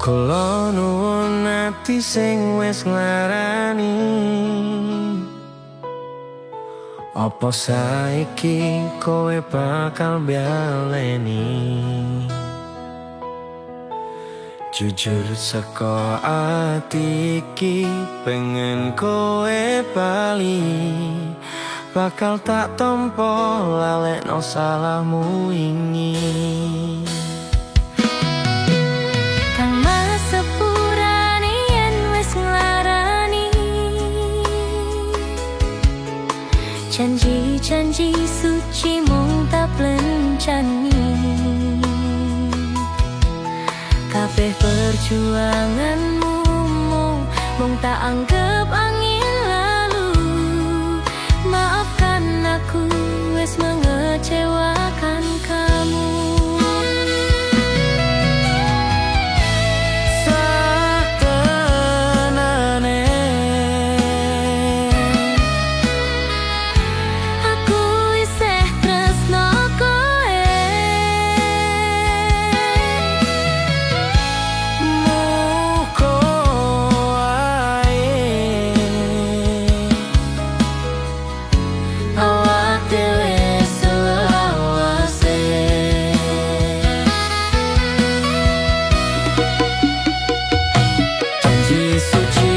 Kula nuwun ati sing wis nglarani. Apa saiki kowe bakal baleni? Jujur saka ati iki pengen kowe bali. Bakal tak tompo, lalekno salahmu wingi. Kang Mas, sepurane yen wis nglarani. Janji-janji suci mung tak plencani. Kabeh perjuanganmu mung mung tak anggap angin lalu. Maafkan aku wis mengecewakan kamu. Satenane, aku isih tresno kowe. Muga wae awak dhewe selawase. Janji suci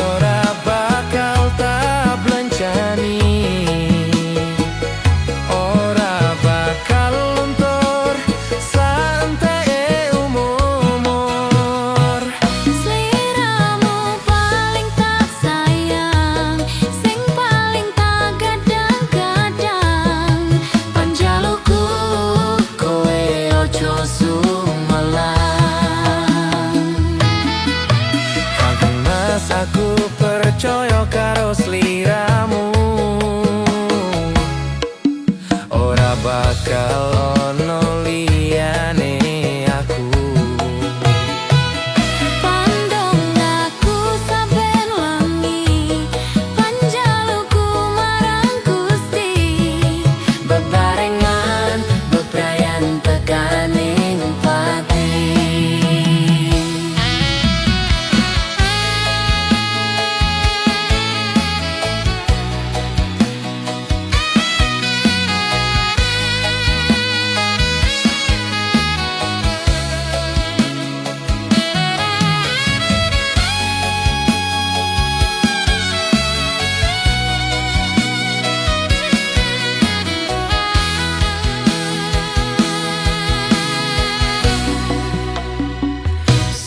ora bakal tak blencani, ora bakal luntur saenteke umur. Sliramu paling tak sayang, sing paling tak gadang-gadang. Panjalukku, kowe ojo sumelang. Kang Mas, aku percaya karo sliramu. Ora bakal ono liyane aku. Pandongaku saben wengi, panjalukku marang Gusti. Bebarengan bebrayan tekaning pati.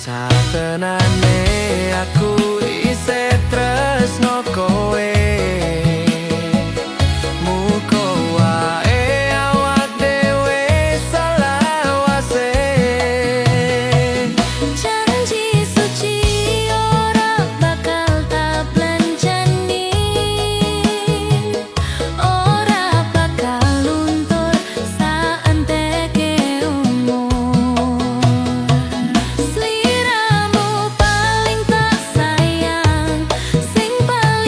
Satenane, aku isih tresno kowe. Muga wae awak dhewe selawase. Janji suci ora bakal tak plencani, ora bakal luntur saenteke umur. Sliramu paling tak sayang, sing paling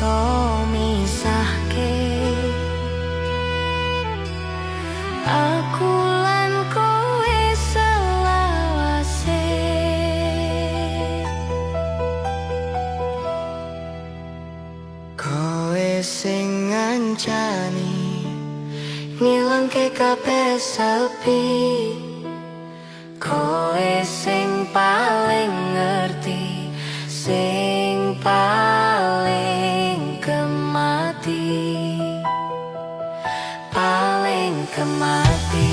iso misahke aku lan kowe selawase. Kowe sing ngancani ngilangke kabeh sepi. Kowe sing paling ngerti, sing paling kemati, paling kemati.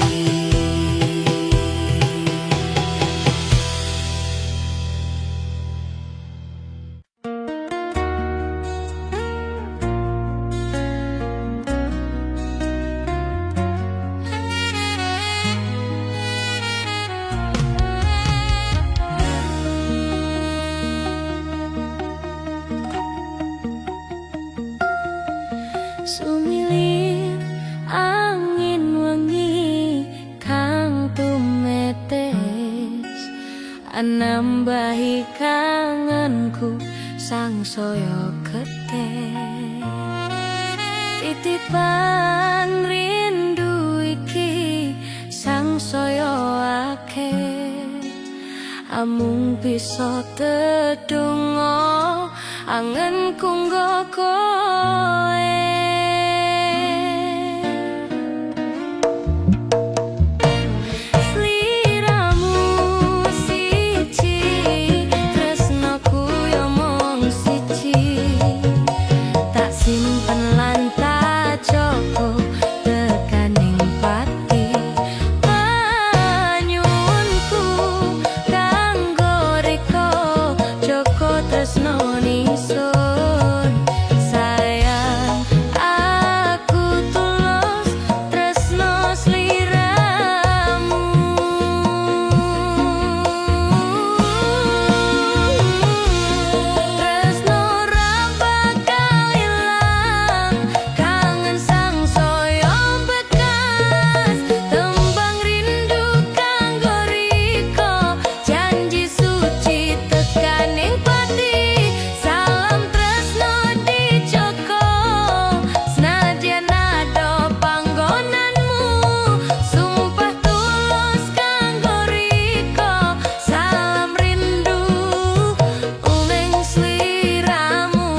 Sumilir angin wengi kang tumetes, anambahi kangenku sangsaya getih. Titipan rindu iki sangsaya akeh, amung bisa tetunggo angenku nggo kowe. Sliramu siji, tresnoku yo mung siji, tak simpen lan tak jaga tekaning pati. Panyuwunku kanggo riko, jaga tresno nisun. Sayang aku tulus tresno sliramu. Tresno ra bakal ilang, kangen sangsaya bekas. Tembang rindu kanggo riko, janji suci tekaning pati. Salam tresno dijogo, senadyan adoh panggonanmu. Sumpah tulus kanggo riko, salam rindu ning sliramu.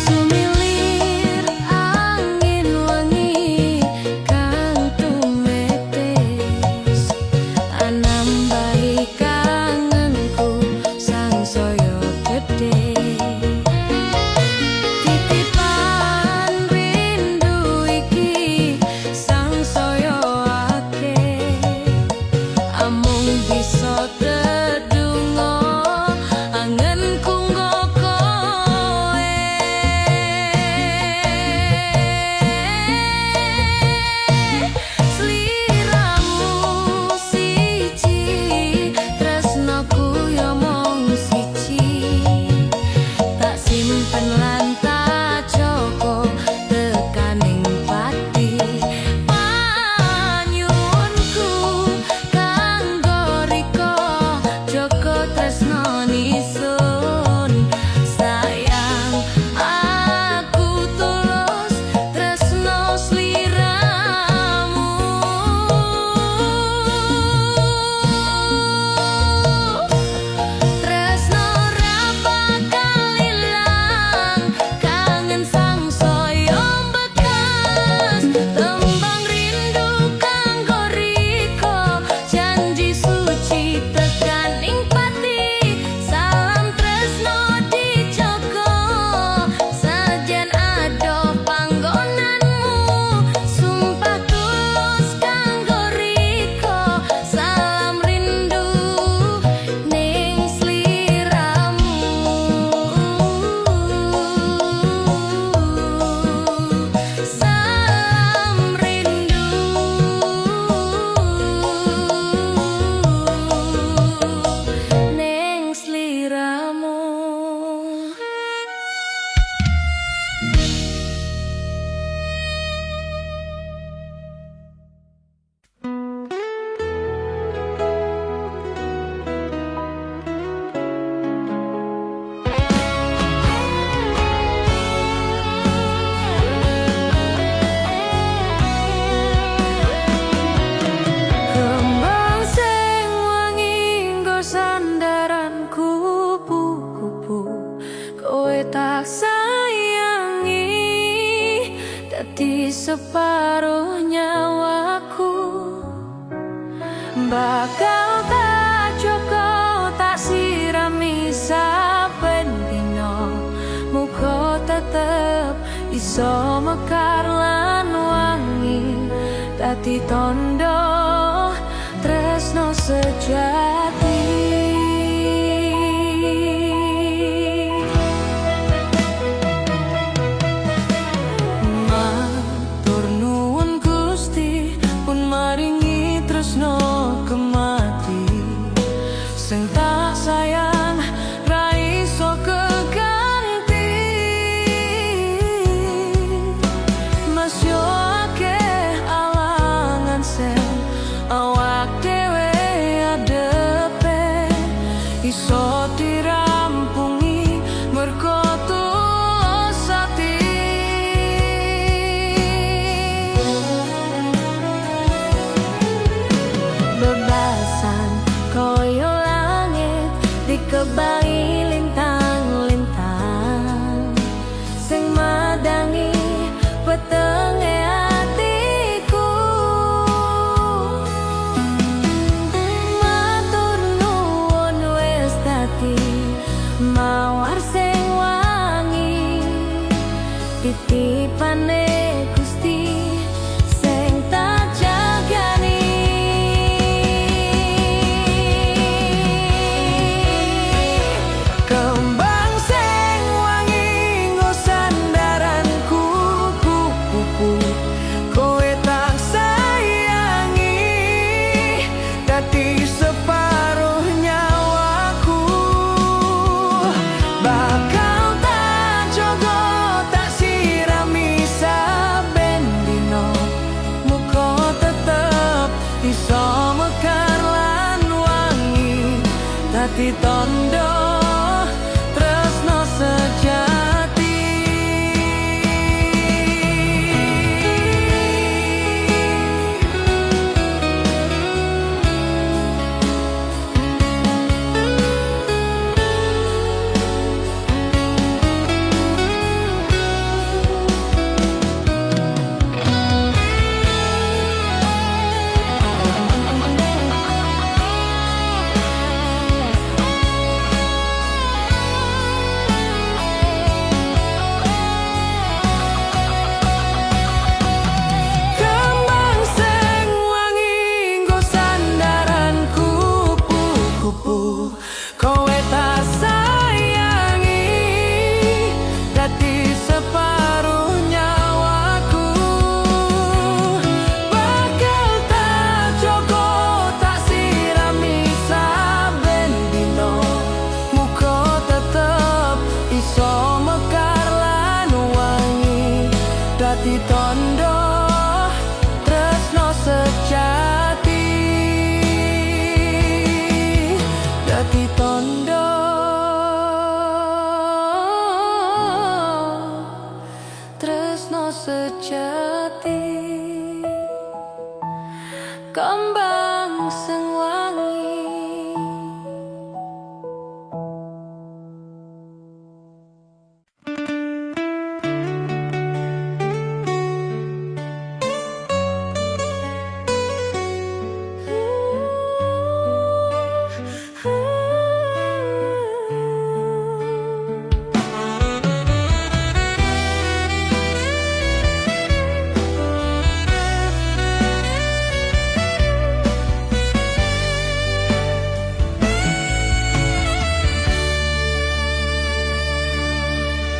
Sumilir angin wengi kang tumetes, anambahi kangenku sangsaya gedhe. Titipan rindu iki sangsaya akeh, amung bisa tetunggo angenku nggo kowe. Sliramu siji, tresnoku yo mung siji, tak simpen lan tak jaga tekaning pati. Panyuwunku kanggo riko, Iso mekar lan wangi, dadi tondo tresno sejati. Matur nuwun Gusti pun maringi tresno kemati. Sing tak sayang ra iso keganti. Masio akeh alangan sing awak dhewe adepe, iso dirampungi mergo tulus ati. Bebasan koyo langit dikebangi lintang-lintang, sing madangi petenge atiku. Matur nuwun wis dadi mawar sing wangi, titipane Gusti sing tak jagani. Kembang sing wangi nggo sandaran kupu-kupu, kowe tak sayangi dadi separuh nyawaku. Bakal tak jogo tak sirami saben dino, muga tetep iso mekar lan wangi, dadi tondo tresno sejati. Kembang sing wangi nggo sandaran kupu-kupu, kowe tak sayangi dadi separuh nyawaku. Bakal tak jogo tak sirami saben dino, muga tetep iso mekar lan wangi, dadi tondo tresno sejati. Dadi tondo tresno sejati. Kembang sing wangi.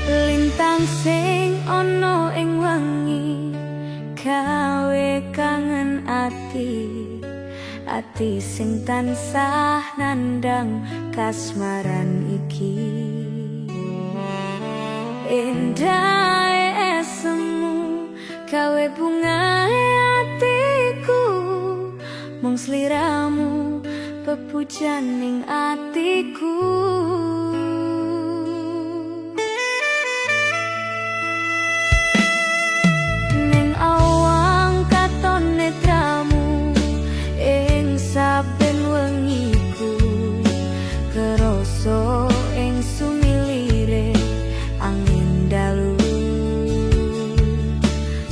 Lintang sing ana ing wengi gawe kangen ati, ati sing tansah nandang kasmaran iki. Endahe esemu gawe bungahe atiku, mung sliramu pepujaning atiku. Ning awang katon netramu ing saben wengiku, kerasa ing sumilire angin dalu.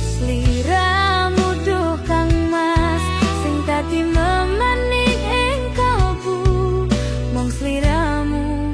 Sliramu duh Kang Mas sing dadi memanik ing kalbu, mung sliramu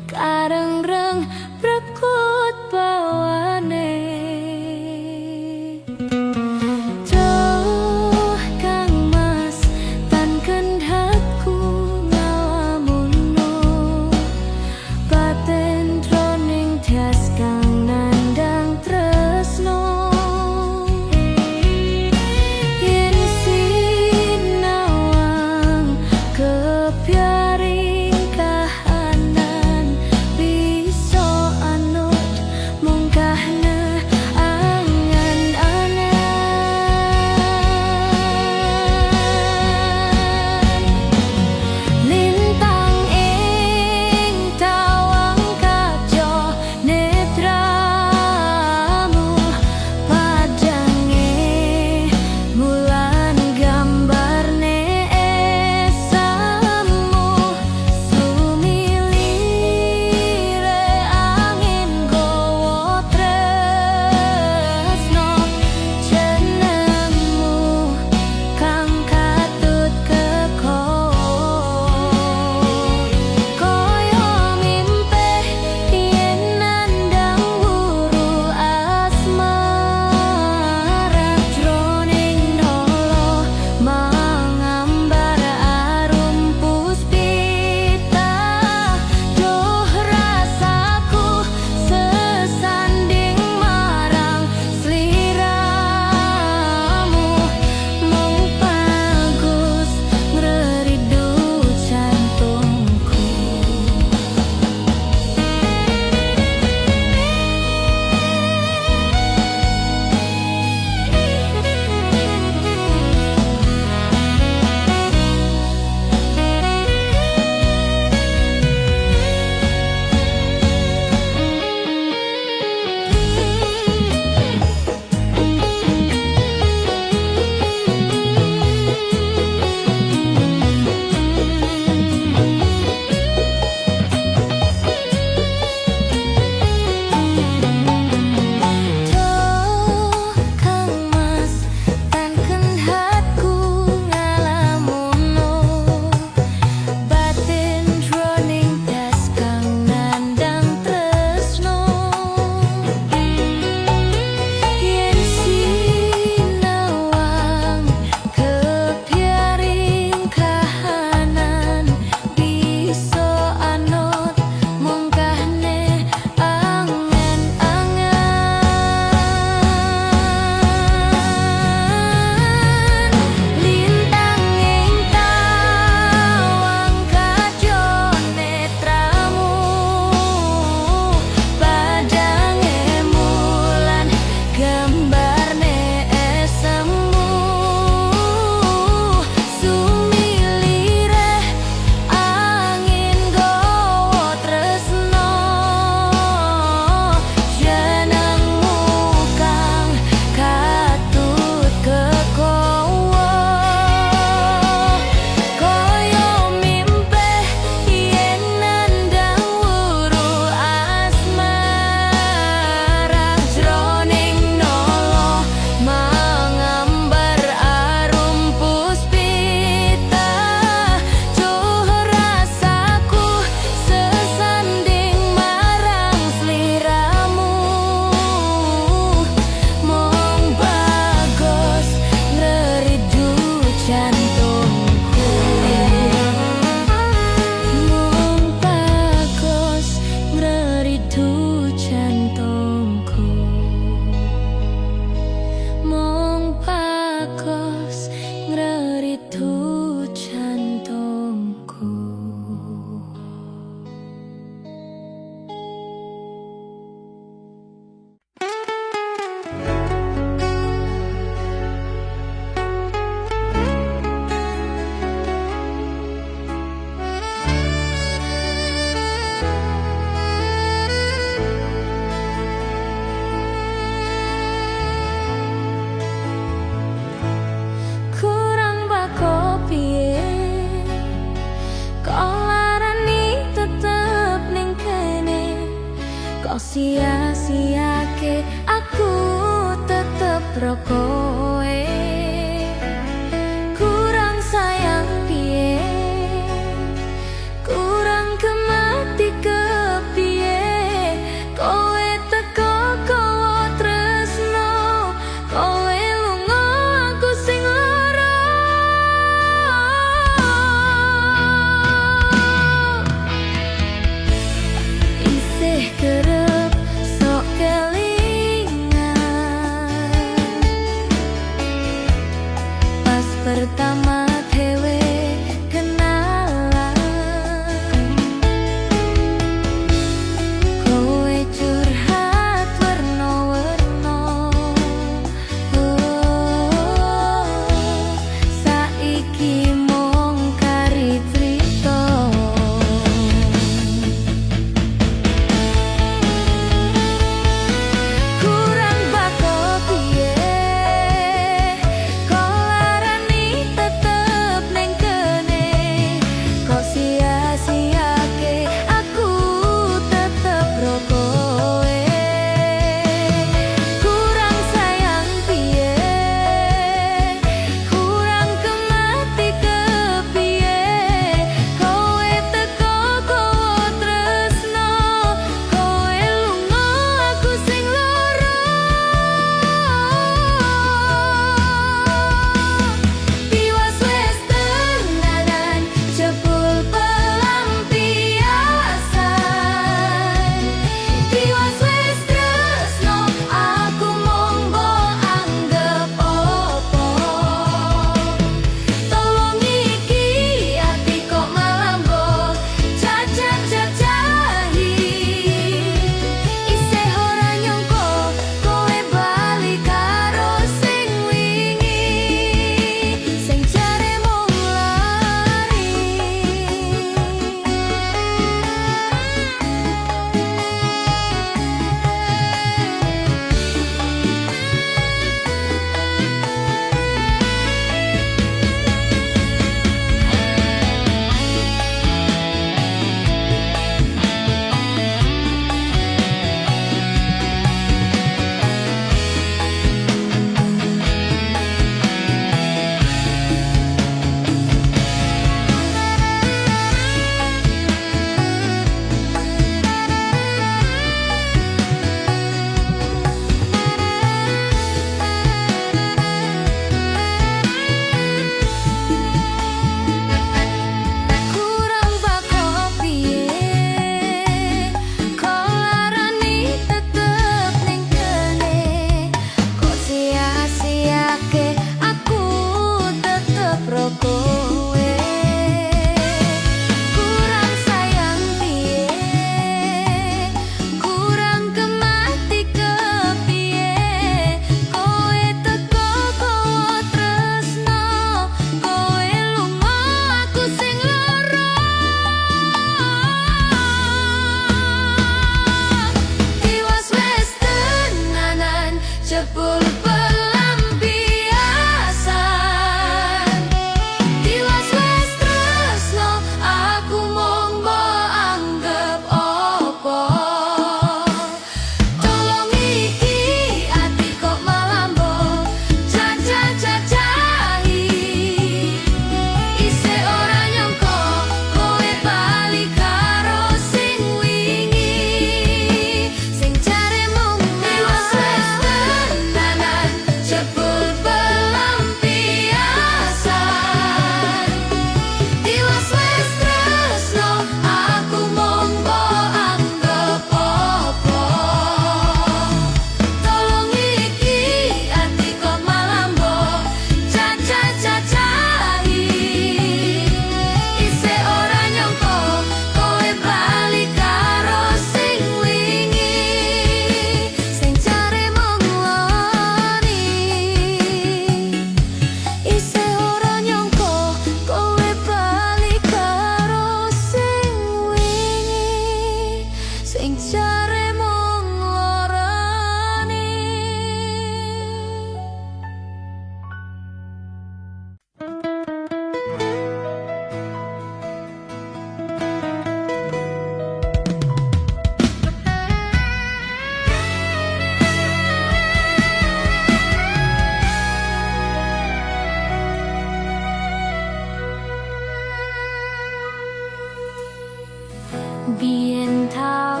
Biyen tau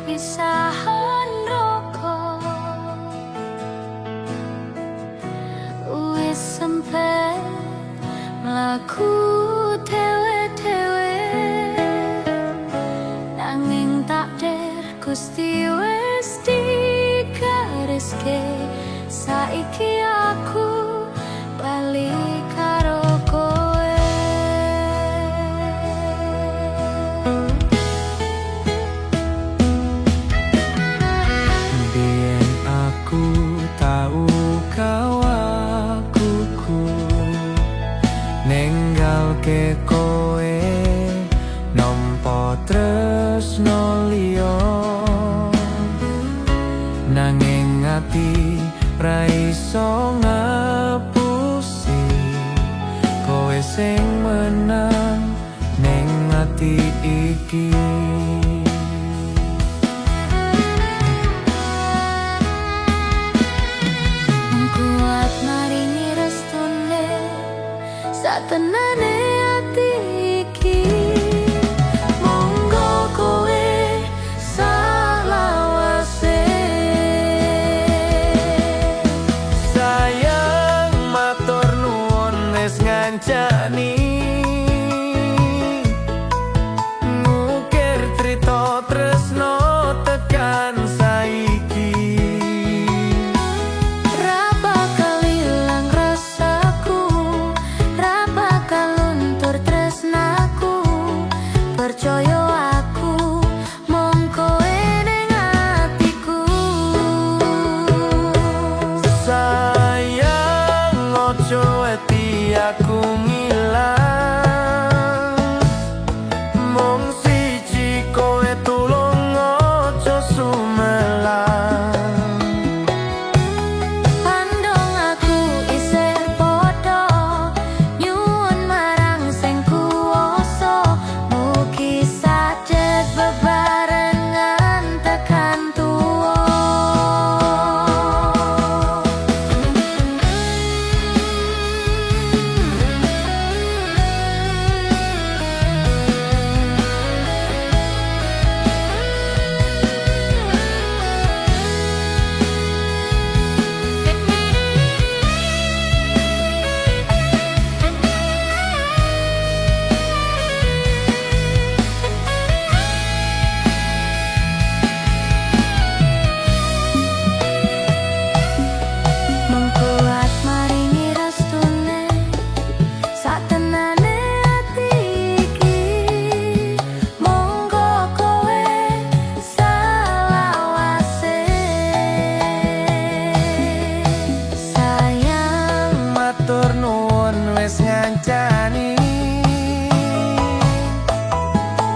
pisahan roko, wis sempet mlaku dewe-dewe, nanging takdir Gusti wis digariske. Saiki aku bali karo kowe. Biyen aku tau kawakuku, ninggalke kowe nampa tresno liya, nanging ati ra iso ngapusi, kowe sing menang ning ati iki. Mung kuat maringi restune satenane ati iki. Monggo kowe salawase. Sayang, matur nuwun wis ngancani, ngukir crita tresno tekan saiki. Ra bakal ilang rasaku, ra bakal luntur tresnaku. Percaya aku, mung kowe ning atiku. Sayang, ojo wedi aku ngilang, mung siji kowe tulung ojo sumelang. Pandong aku isih padha nyuwun marang sing kuwasa, mugi saged bebarengan tekan tuwa. Mung kuat maringi restune satenane ati iki. Monggo kowe salawase. Sayang, matur nuwun wis ngancani,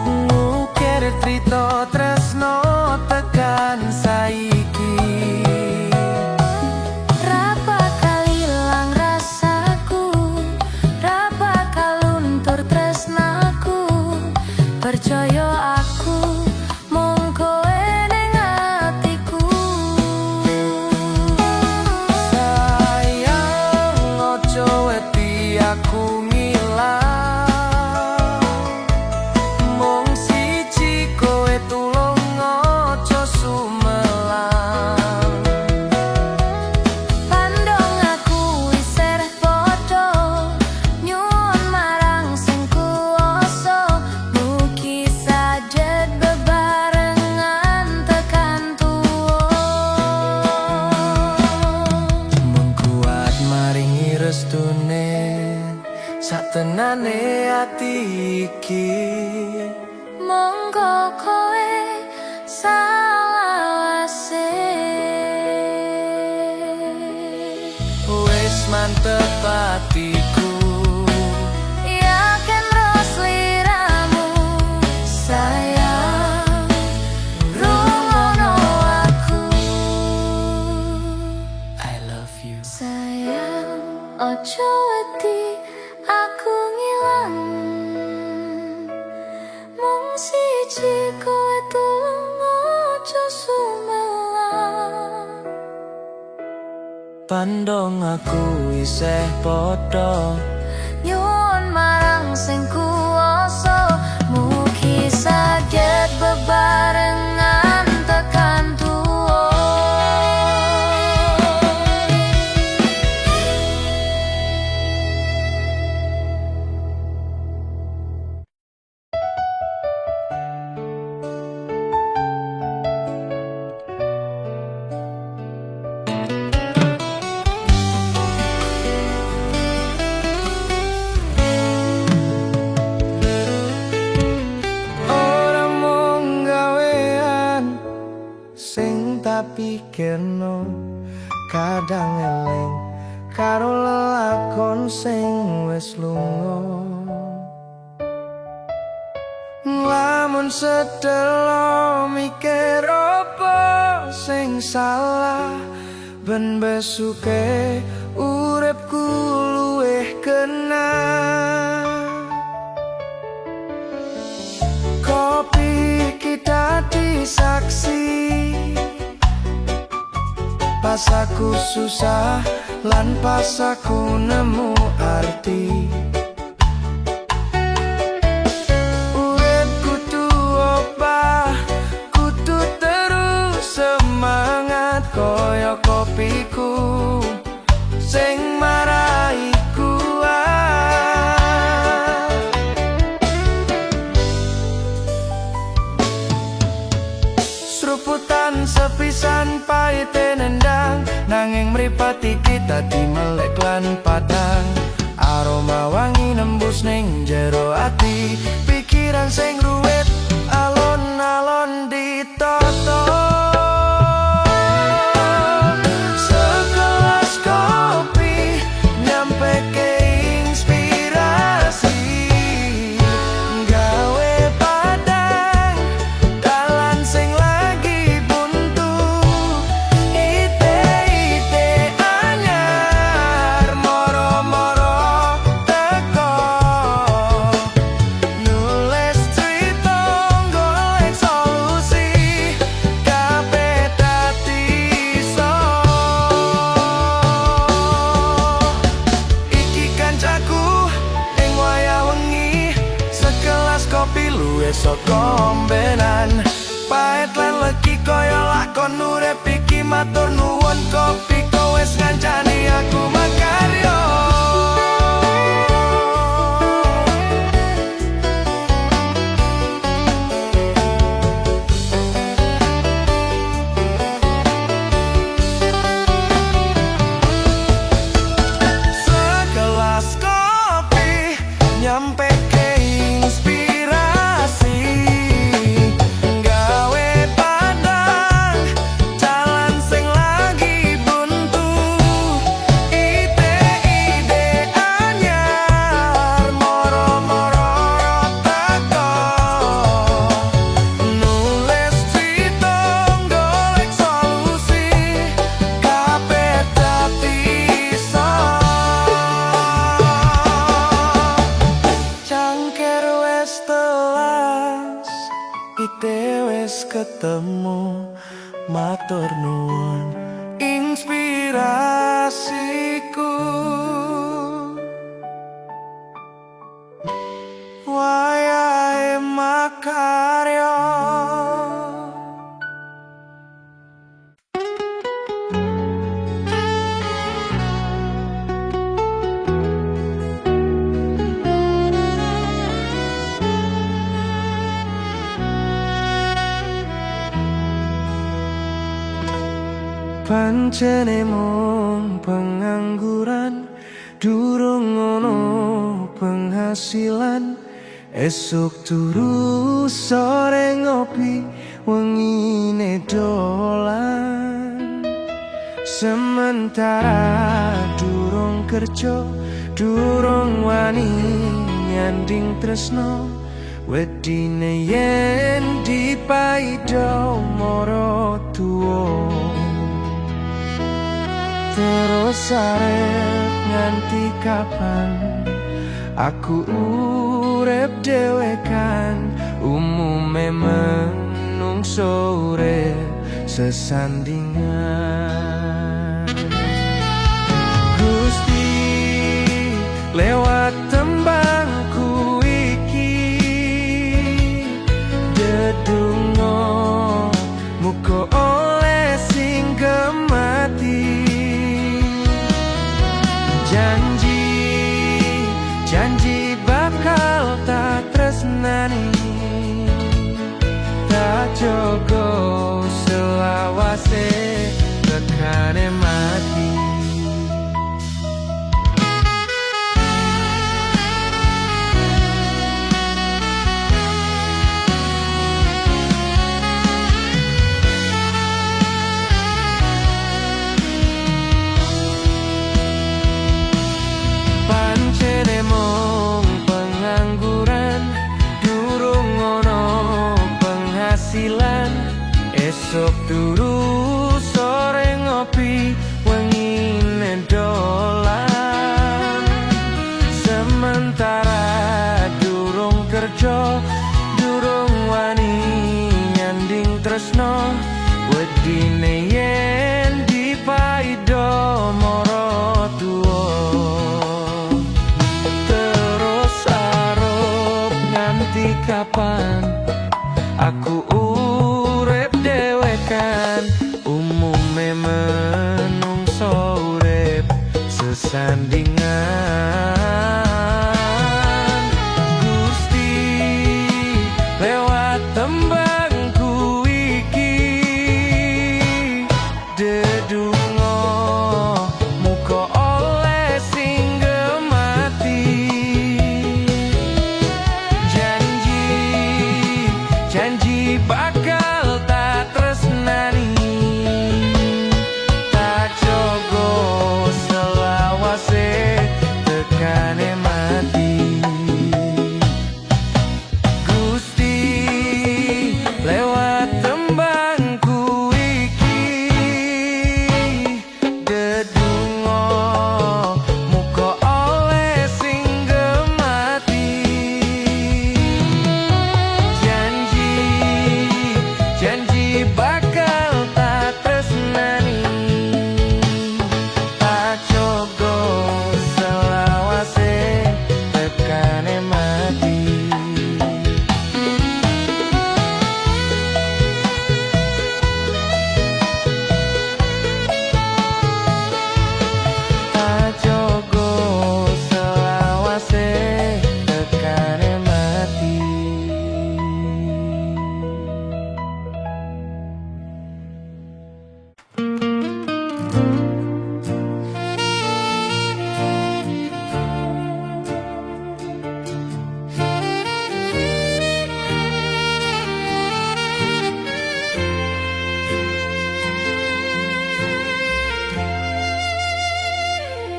ngukir crita tresno tekan saiki. Ra bakal ilang rasaku, ra bakal luntur tresnaku. Percaya aku, mung kowe ning atiku. Sayang, ojo wedi aku ngilang, mung siji kowe tulung ojo sumelang. Pandong aku isih padha nyuwun marang sing kuwasa, mugi saged bebarengan tekan tuwa. Mung kuat maringi restune satenane ati iki. Monggo kowe salawase. Wis mantep atiku. Yakin ro sliramu. Sayang, rungono aku. I love you. Sayang, ojo wedi aku ngilang, mung siji kowe tulung ojo sumelang. Pandong aku isih padha nyuwun marang sing kuwasa, mugi saged. pikirno. Kadang eling karo lelakon sing wis lunga. Lamun sedelo mikir opo sing salah, ben besuke uripku luwih kena. Kopi kita saksi pas aku susah lan pas aku nemu arti. Urip kudu obah, kudu terus semangat koyo kopiku sing marai kuat. Sruputan sepisan paite nendang, nanging mripat iki dadi melek lan padang. Aroma wangi nembus ning jero ati, pikiran sing ruwet alon-alon ditoto. Segelas kopi nyampe ke inspirasi, gawe padang dalan sing lagi buntu. Ide-ide anyar moro-moro teko, nulis cerita golek solusi, kabeh dadi iso. Iki kancaku ing wayah wengi, segelas kopi luwih saka ombenan. Pahit lan legi kaya lakon urip iki, matur nuwun kopi kowe wis ngancani aku makarya. Segelas kopi nyampe ke inspirasi, gawe padang jalan sing lagi buntu. Ide-ide anyar moro-moro teko, nulis cerita golek solusi, kabeh dadi iso. Cangkir wis telas, ide wis ketemu, matur nuwun inspirasiku. Wayahe makarya. Pancene mung pengangguran, durung ono penghasilan. Esuk turu sore ngopi, wengine dolan. Sementara durung kerja, durung wani nyanding tresno. Wedine yen dipaido moro tuwa. Terus arep nganti kapan aku urip dhewekan? Umume menungso urip sesandingan. Gusti lewat tembangku iki dedonga muga oleh sing gemati. Janji, janji bakal tak tresnani, tak jogo selawase tekane mati. penghasilan. Esuk turu, sore ngopi, wengine dolan. Sementara durung kerja, durung wani nyanding tresno. Wedine yen dipaido morotuo. Terus arep nganti kapan aku urip dewekan? Umume menungso urip sesandingan. Gusti, lewat tembangku iki, dedungo muga oleh sing gemati. Janji, janji bakal tak tresnani, tak jogo selawase tekane mati. Gusti, lewat tembangku iki, dedungo muga oleh sing gemati. Janji, janji bakal tak tresnani, tak jogo selawase tekane mati. Tak jogo selawase tekane mati.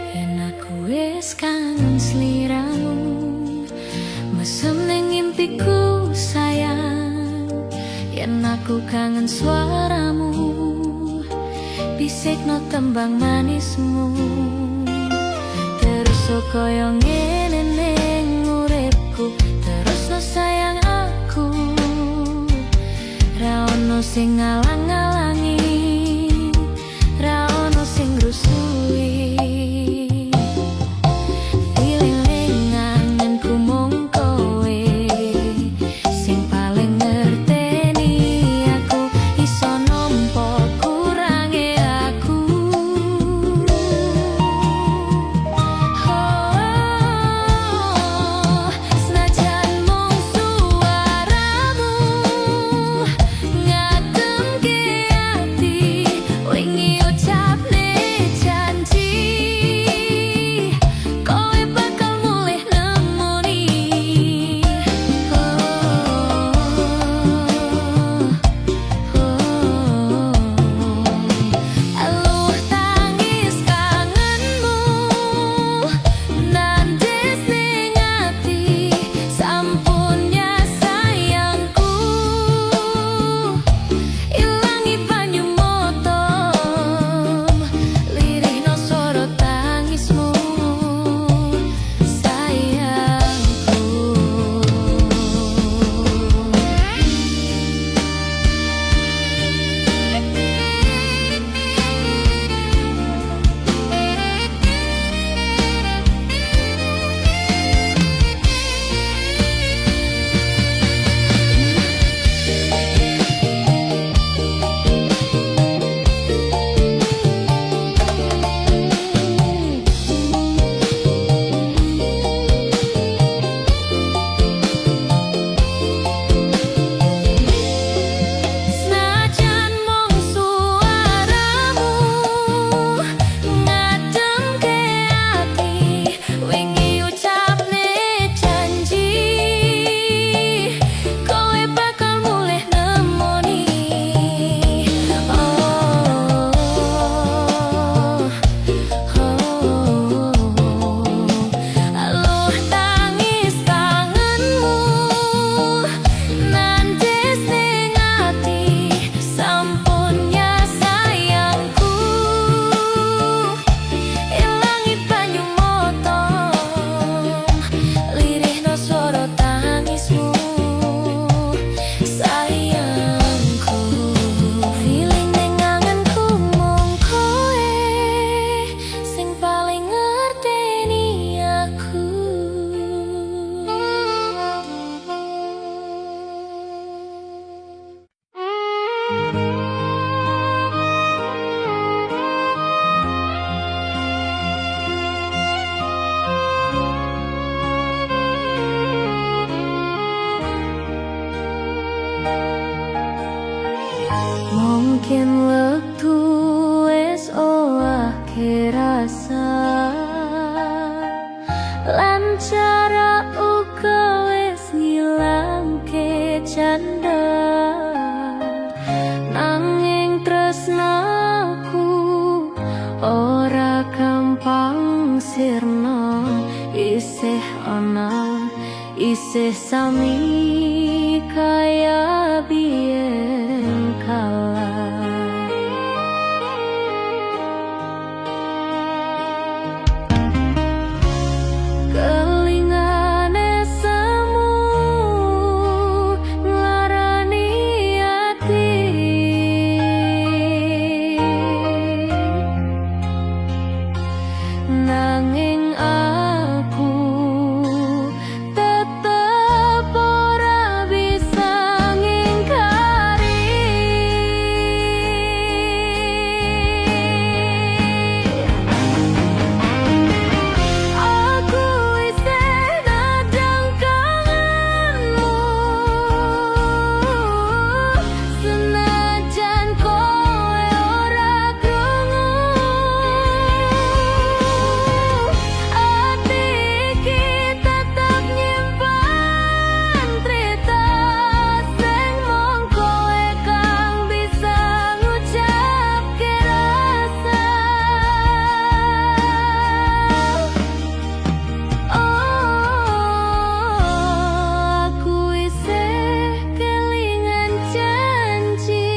Yen aku wis kangen sliramu, mesem ning impiku sayang. Yen aku kangen suaramu, bisikno tembang manismu. Terus koyo ngene ning uripku, terusno sayang aku. Ra ono sing ngalang-ngalangi, ra ono sing ngrusuhi. Feeling anganku mung kowe, sing paling ngerteni aku, iso nampa kurange aku. Oh, senajan mung suaramu ngademke. Mungkin wektu wis owahke rasa lan cara uga wis ngilangke canda, nanging tresnaku ora gampang sirna, isih ana, isih sami kaya biyen kala. Kelingane semu nglarani ati, nanging aku tetep ora bisa ngingkari. Aku isih nandang kangenmu, senajan kowe ora krungu. Ati iki tetep nyimpen trita sing mung kowe kang bisa ngucapke rasa. Oh, aku isih kelingan janji,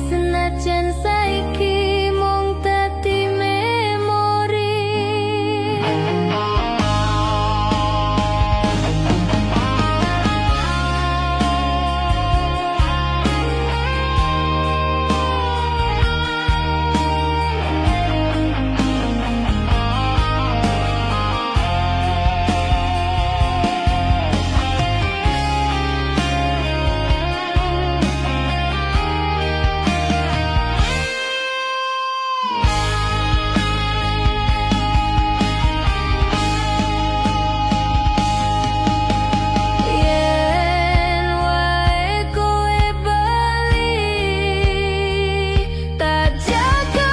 senajan saiki mung dadi memori. Yen wae kowe bali, tak jaga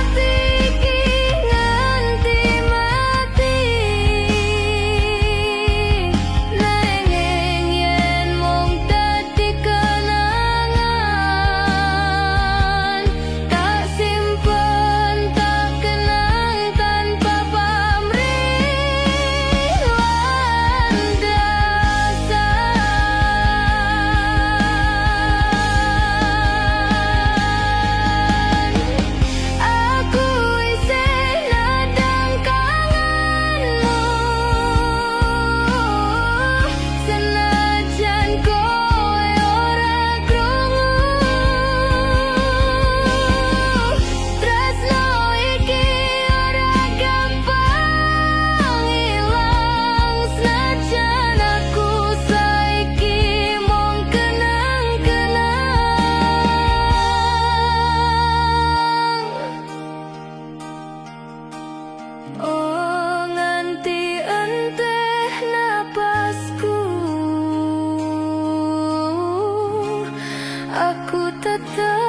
ati iki nganti mati. Nanging yen mung dadi kenangan, tak simpen, tak kenang tanpa pamrih lan dasar. Aku isih nandang kangenmu, senajan kowe ora krungu. Tresno iki ora gampang ilang, senajan aku saiki mung kenang-kenang. Oh, nganti entek napasku, aku tetep